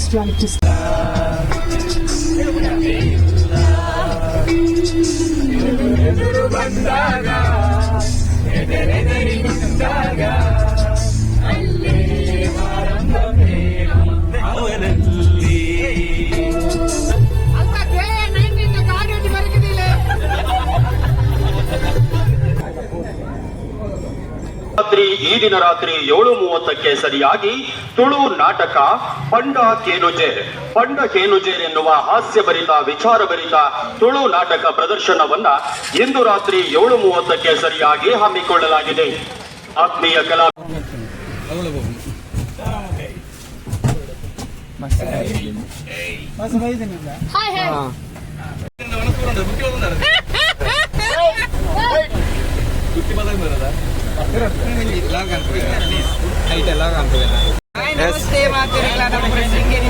Next right to ರಾತ್ರಿ ಈ ದಿನ ರಾತ್ರಿ 7:30ಕ್ಕೆ ಸರಿಯಾಗಿ ತುಳು ನಾಟಕ ಪಂಡ ಕೇನುಜೇರ್, ಪಂಡ ಕೇನುಜೇರ್ ಎನ್ನುವ ಹಾಸ್ಯಭರಿತ ವಿಚಾರಭರಿತ ತುಳು ನಾಟಕ ಪ್ರದರ್ಶನವನ್ನ ಇಂದು ರಾತ್ರಿ 7:30ಕ್ಕೆ ಸರಿಯಾಗಿ ಹಮ್ಮಿಕೊಳ್ಳಲಾಗಿದೆ. ಆತ್ಮೀಯ ಕಲಾ ಹಾಯ್ ಹಾಯ್. ನಮಸ್ತೆ ಮಾತಿರಲ್ಲ, ನಮ್ಮ ಶೃಂಗೇರಿ.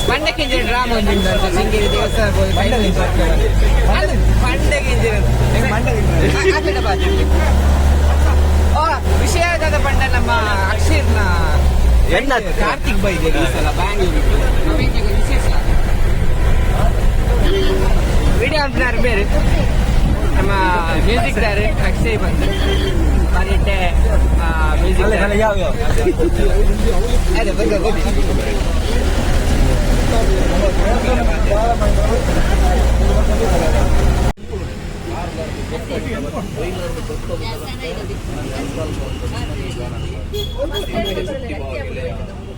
ಬಂಡಕಿಂಜಿನ ಡ್ರಾಮ ಒಂದುಂಡು ಅಂತ ಶೃಂಗೇರಿ ದೇವಸ್ಥಾನ. ಬಂಡಕಿಂಜಿನ ವಿಷಯ ದಾದ ಪಂಡ, ನಮ್ಮ ಅಕ್ಷೀರ್ನ ಕಾರ್ತಿಕ್ ಬೈದೆ ಈ ಸಲ ಬ್ಯಾಂಗ್ಳೂರಿಗೆ. ವಿಶೇಷ ವಿಡಿಯೋ ಅಂತಾರೆ ಬೇರೆ. ನಮ್ಮ ಮ್ಯೂಸಿಕ್ ಡೈರೆಕ್ಟರ್ ಅಕ್ಷಯ್ ಬಂದು ಬಾರಿಟ್ಟೆ ಮ್ಯೂಸಿಕ್. ಅದೇ ಬಂದ.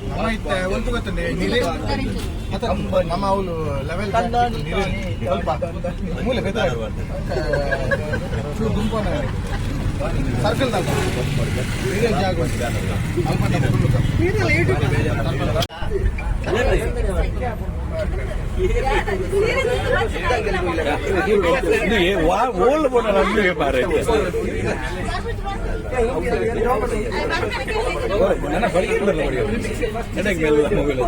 ನಮ್ಮ ಇತ್ತೆ ಒಂದು ಗೊತ್ತುಂಟು ನಿಲೆ ಅತ್ತ ನಮ್ಮ ಅವಳು ಲೆವೆಲ್ ಸ್ವಲ್ಪ ಮೂಲೆ ಚೂರು ಗುಂಪು ಸರ್ಕಲ್ ನೀರೇ ಜಾಗ ಉಂಟು. ಅಲ್ಪ ನಮ್ಮ ಕುಳ್ಳುಕ. ಓಲ್ ಬೋಡ ನಮ್ಗೆ ಮಾರೆ ನನ್ನ ಬಳಿಗೆ ಬರಲ್ಲ ನೋಡಿ ಎಡಕ್ಕೆ ಮೇಲೆಲ್ಲ ಮೊಬೈಲ್.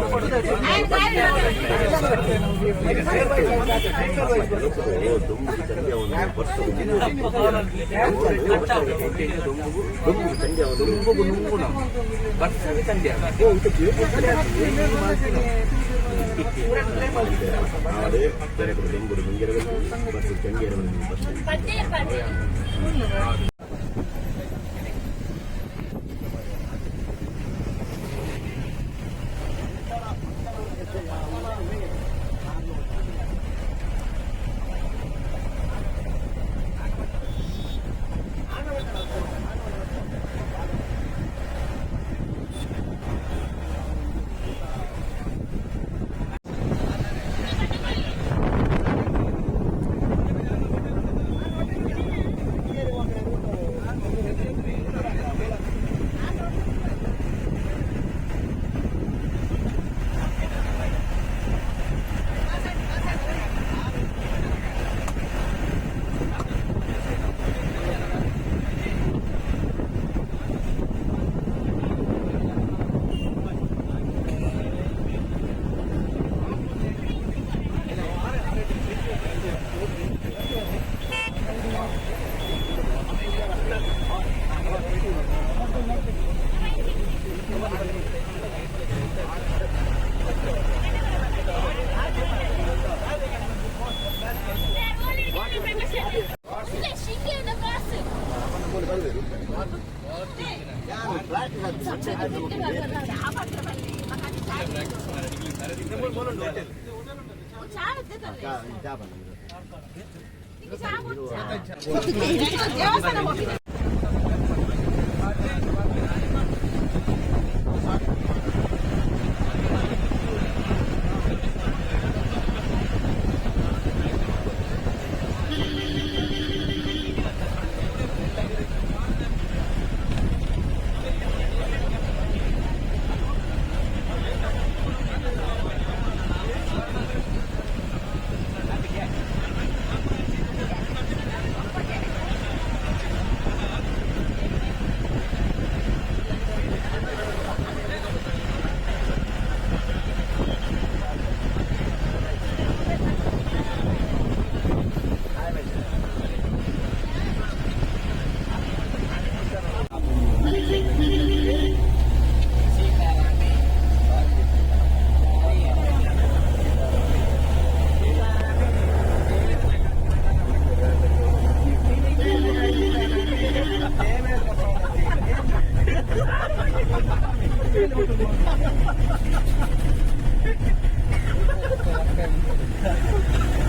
ದೇವಸ್ಥಾನ.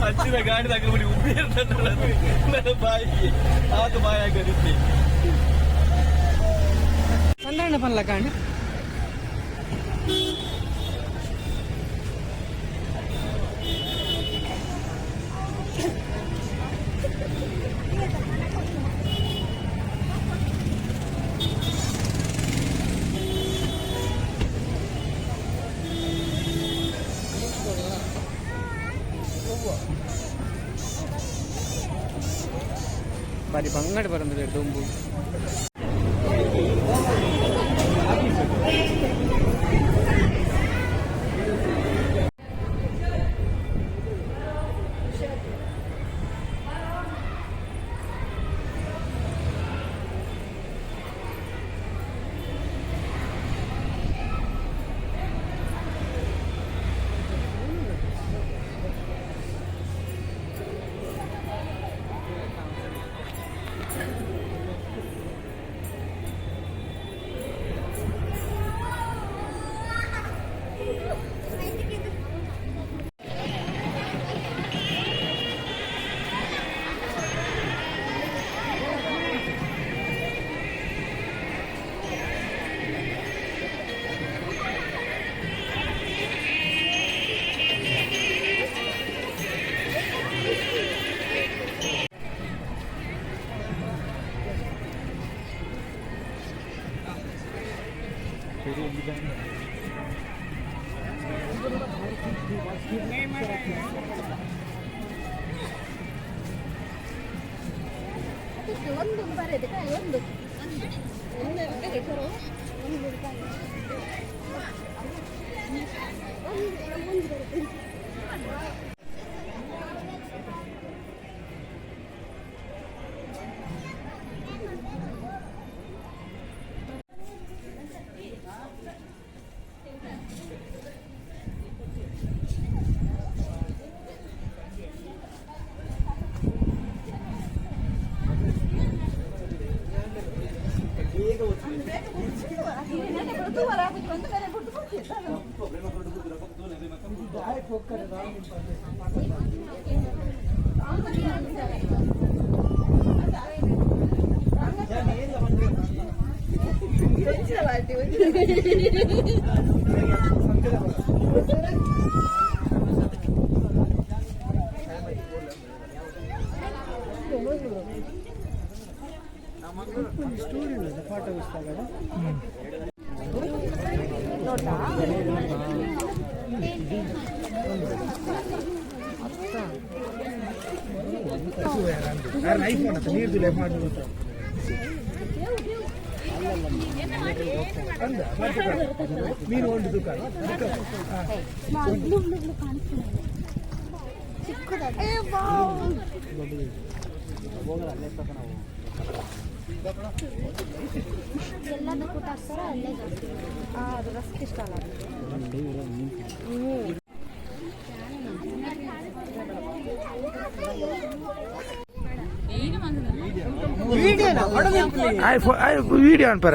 ಅಂಚಿನ ಗಾಡಿ ದಾಖಲೆ ಉಬ್ಬಿ ನನ್ನ ಬಾಯಿಗೆ ಆತ ಬಾಯಿ ಆಗದಿತ್ತೆ. ಚಂದ್ರಣ್ಣ ಪನ್ಲ ಕಾಂಡ. ಬಾರಿ ಬಂಗಡ ಬರಂದ್ರೆ ಡೊಂಬು. ಒಂದು ಬರೋದು ಒಂದು ಒಂದು ಬರುತ್ತೆ. ಎಲ್ಲದಕ್ಕೂ ತರ್ತಾರ ಅಲ್ಲೇ ಜಾಸ್ತಿ. ಅದು ರಸ್ಕ್ ಇಷ್ಟ ಅಲ್ಲ. ವಿಡಿಯೋ ಅನ್ಪಾರ.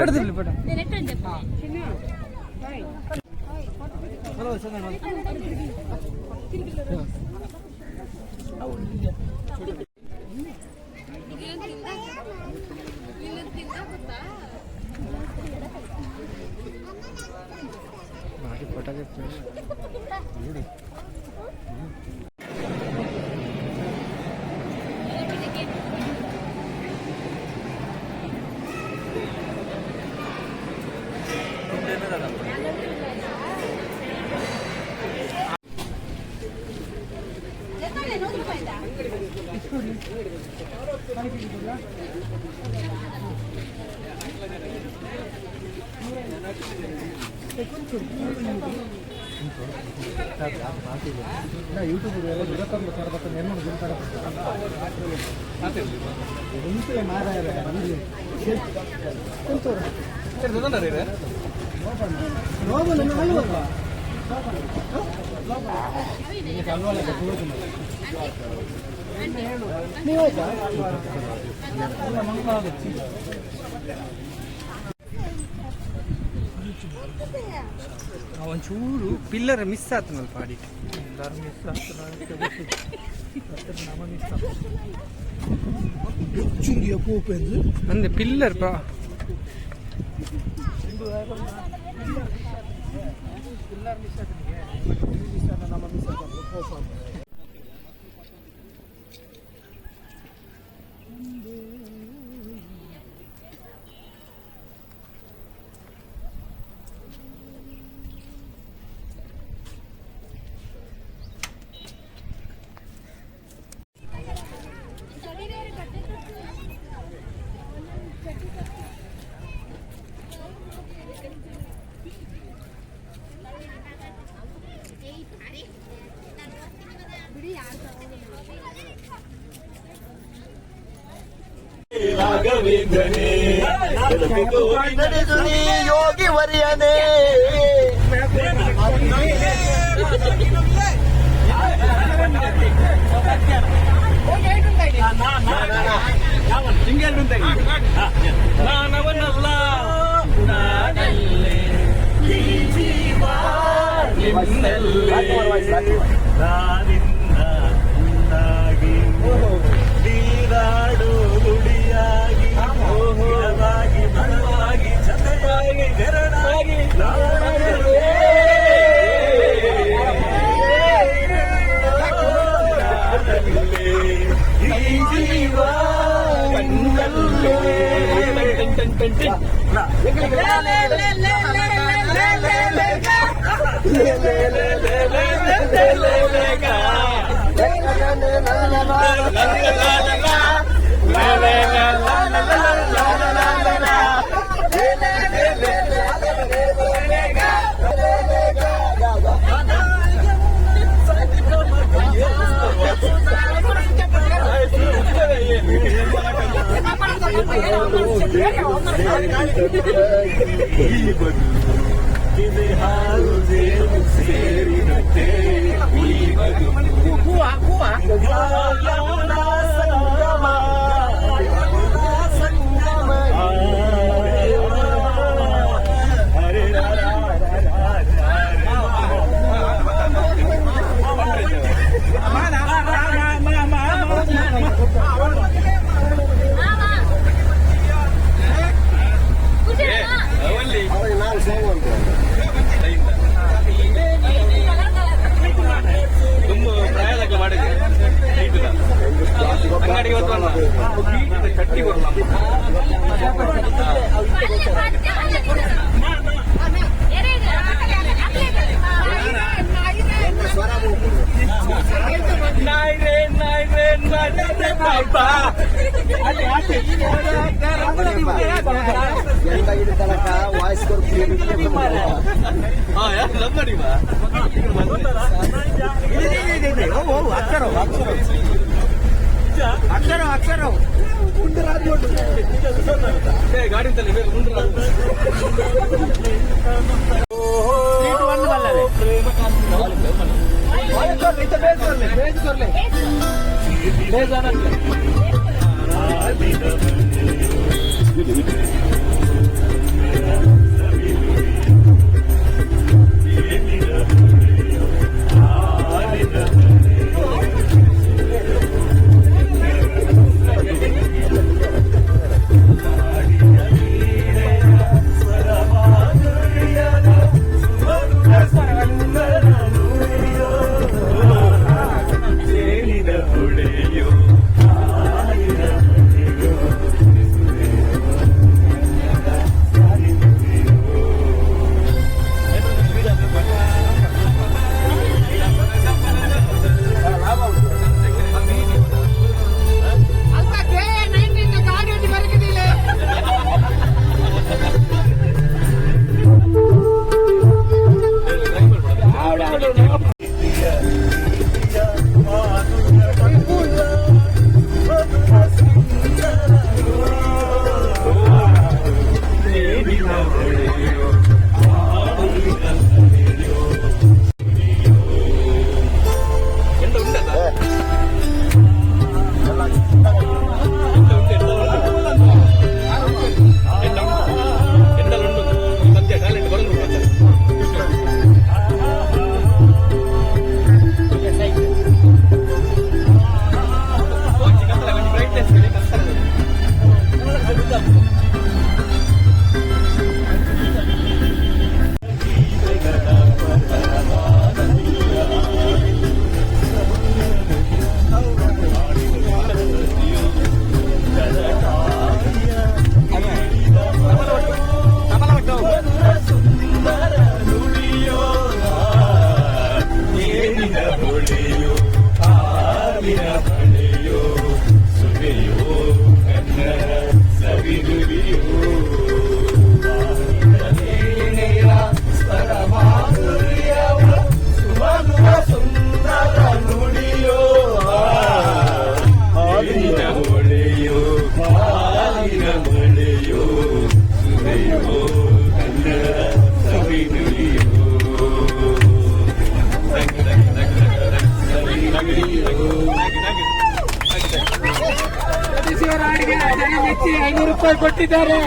ಒಂಚೂರು ಪಿಲ್ಲರ್ ಮಿಸ್ ಆತನಲ್ಪ ಅಡಿಟ್. ಪಿಲ್ಲರ್ ಮಿಸ್ ನಮ್ಮ ಮಿಸ್. ಅಂದೆ ಪಿಲ್ಲರ್ ಪಾ. ಪಿಲ್ಲರ್ ಮಿಸ್ ಆತನಿಗೆ, ಮಿಸ್ ಆದ, ನಮ್ಮ ಮಿಸ್ ಆದ. ರಾಘವೇಂದ್ರನೇ. ಯೋಗಿ ವರಿಯನೇ. ನಾನವನಲ್ಲ, ನಾನಲ್ಲೇ ಈ ಜೀವ ನಿನ್ನಲ್ಲೇ. ನಾನಿನ್ನ ಹುಣ್ಣಾಗಿ, ನೀರಾಡು ಗುಡಿಯಾಗಿ, ಗಿಡವಾಗಿ ಮರವಾಗಿ ಜತೆಯಾಗಿ ಬೆರಳಾಗಿ ನಾನಲ್ಲೇ. ನಾನಲ್ಲೇ ಈ ಜೀವ ಕಣ್ಣಲ್ಲೇ. ಹಾಲು ಜೇನು ಸೇರಿದಂತೆ ಈ ಬದುಕು. ಯಮುನಾ ಸಂಗಮ, ಯಮುನಾ ಸಂಗಮ. ಹರೇ. ತುಂಬ ಪ್ರಾಯದಾಗ ಮಾಡಿದೆ. ಅಂಗಡಿ ಇವತ್ತು ಕಟ್ಟಿ ಬರಲ್ಲ. ನಾಯ್ರೆ ನಾಯ್ರೆ ನಾಯ್ರೆ ಪಾಪ. ವಾಯ್ಸ್. ಹಾ, ಯಾರು ಲಂಬಡಿ ಬಾ. ಅಕ್ಷರ ಅಕ್ಷರ ಅಕ್ಷರ. ಗಾಡಿ ತಲೆ ಬೇರೆ ಮುಂದೆ. ಜೇನಿನ ಹೊಳೆಯೋ, ಹಾಲಿನ ಹೊಳೆಯೋ. 500 ರೂಪಾಯಿ ಕೊಟ್ಟಿದ್ದಾರೆ.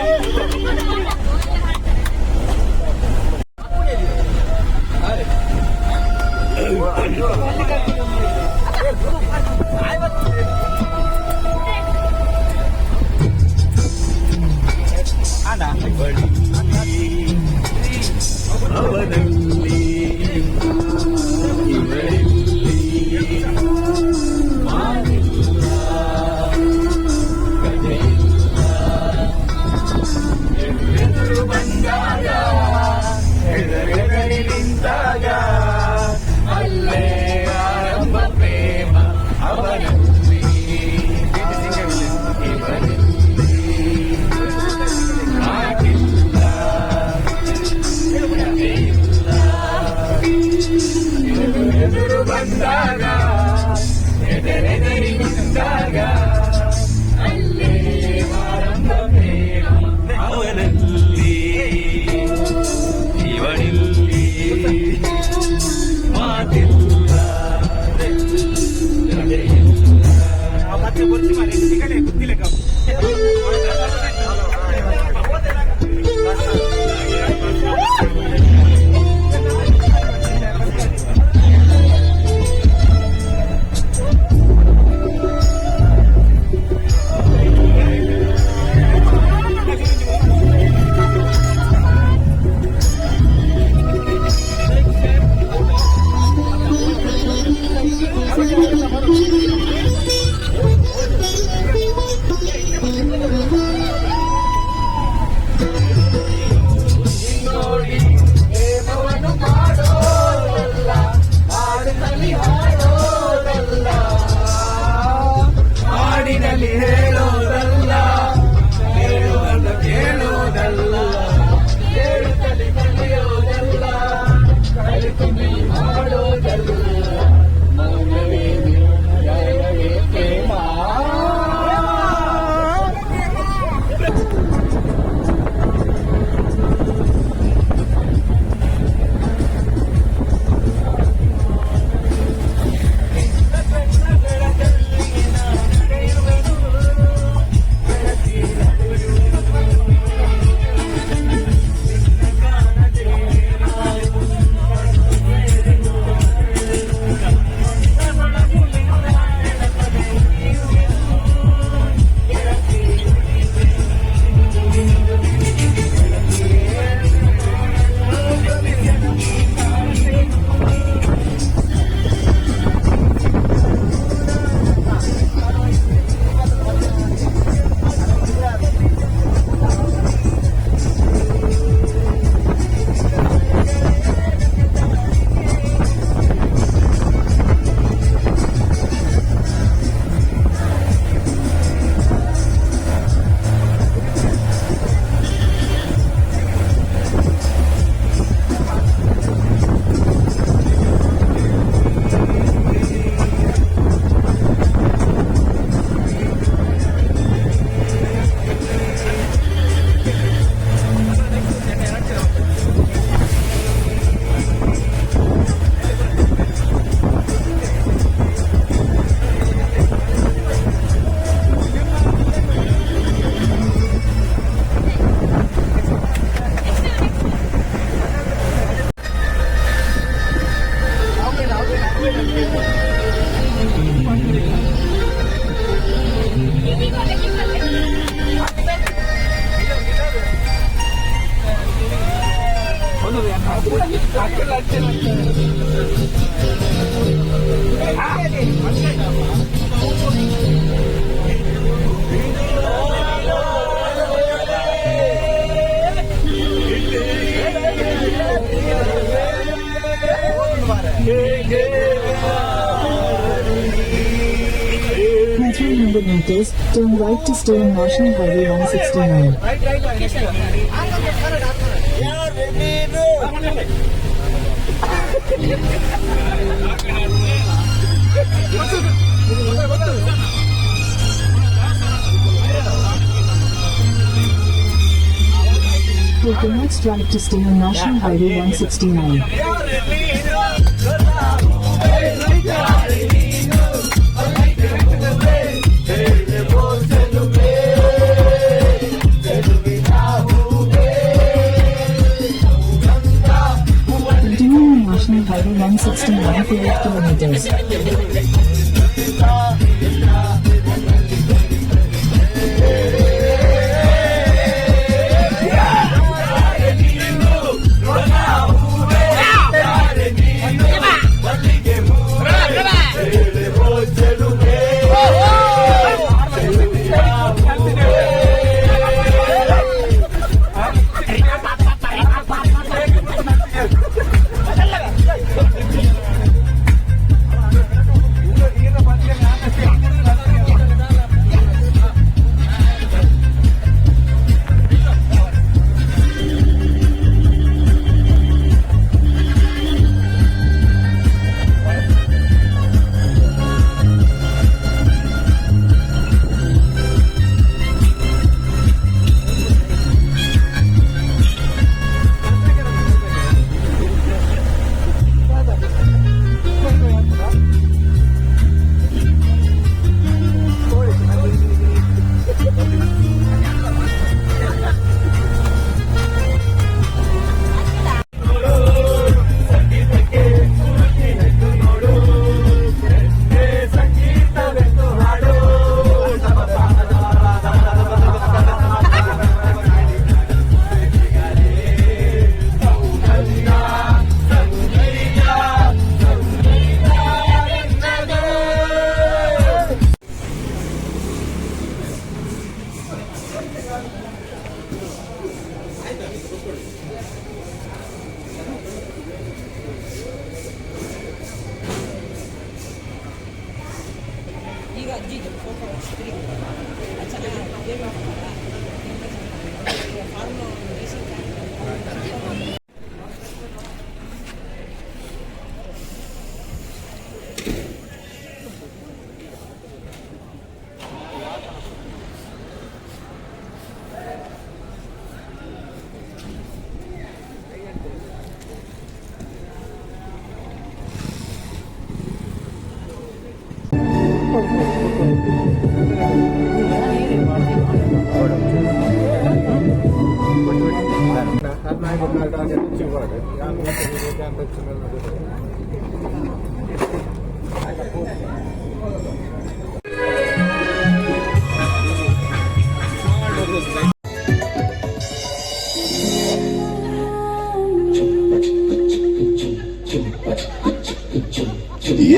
In 300 meters, turn right to stay on National Highway 169. Take the next right to stay on National Highway 169. ತಿನಿಸು.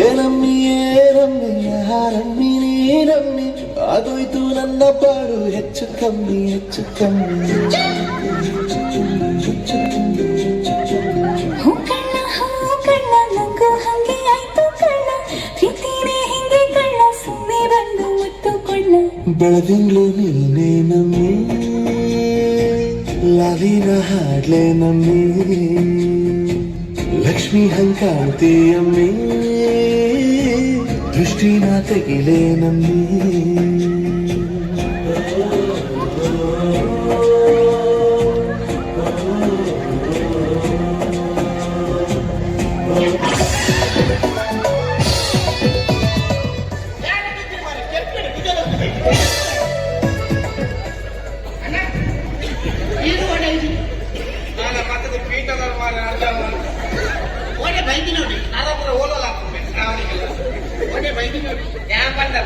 ಏನಮ್ಮಿ ಏನಮ್ಮಿ ಯಾರಮ್ಮಿ ನೀನಮ್ಮಿ, ಆಗೋಯ್ತು ನನ್ನ ಬಾಳು ಹೆಚ್ಚು ಕಮ್ಮಿ ಹೆಚ್ಚು ಕಮ್ಮಿ. ಹೂ ಕಣ್ಣ ಹೂ ಕಣ್ಣ, ನಂಗೂ ಹಂಗೆ ಆಯ್ತು ಕಣ್ಣ. ಪ್ರೀತಿನೇ ಹಿಂಗೆ ಕಳ್ಳ, ಸುಮ್ಮನೆ ಬಂದು ಮುತ್ತುಕೊಳ್ಳ. ಬೆಳದಿಂಗ್ಳು ನೀನೇ ನಮ್ಮಿ, ಲಾಲಿನ ಹಾಡ್ಲೆ ನಮ್ಮಿ, ಲಕ್ಷ್ಮಿ ಹಂಕಾಣ್ತೀಯಮ್ಮಿ, ದೃಷ್ಟಿನ ತೆಗಿಲೇ ನಮ್ಮಿ.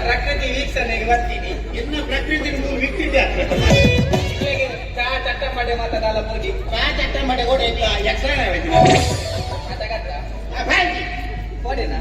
ಪ್ರಕೃತಿ ವೀಕ್ಷಣೆಗೆ ಬರ್ತೀನಿ. ಎನ್ನ ಪ್ರಕೃತಿ ವಿಕ್ಕಿದ್ದೆ. ಚಾ ಚಟ್ಟ ಮಾಡಿ ಮಾತಾಡಲ್ಲ ಹೋಗಿ. ಚಾ ಚಟ್ಟ ಮಾಡಿ ಓಡಿ ಯಕ್ಷಗಾನ. ಓಡಿನಾ?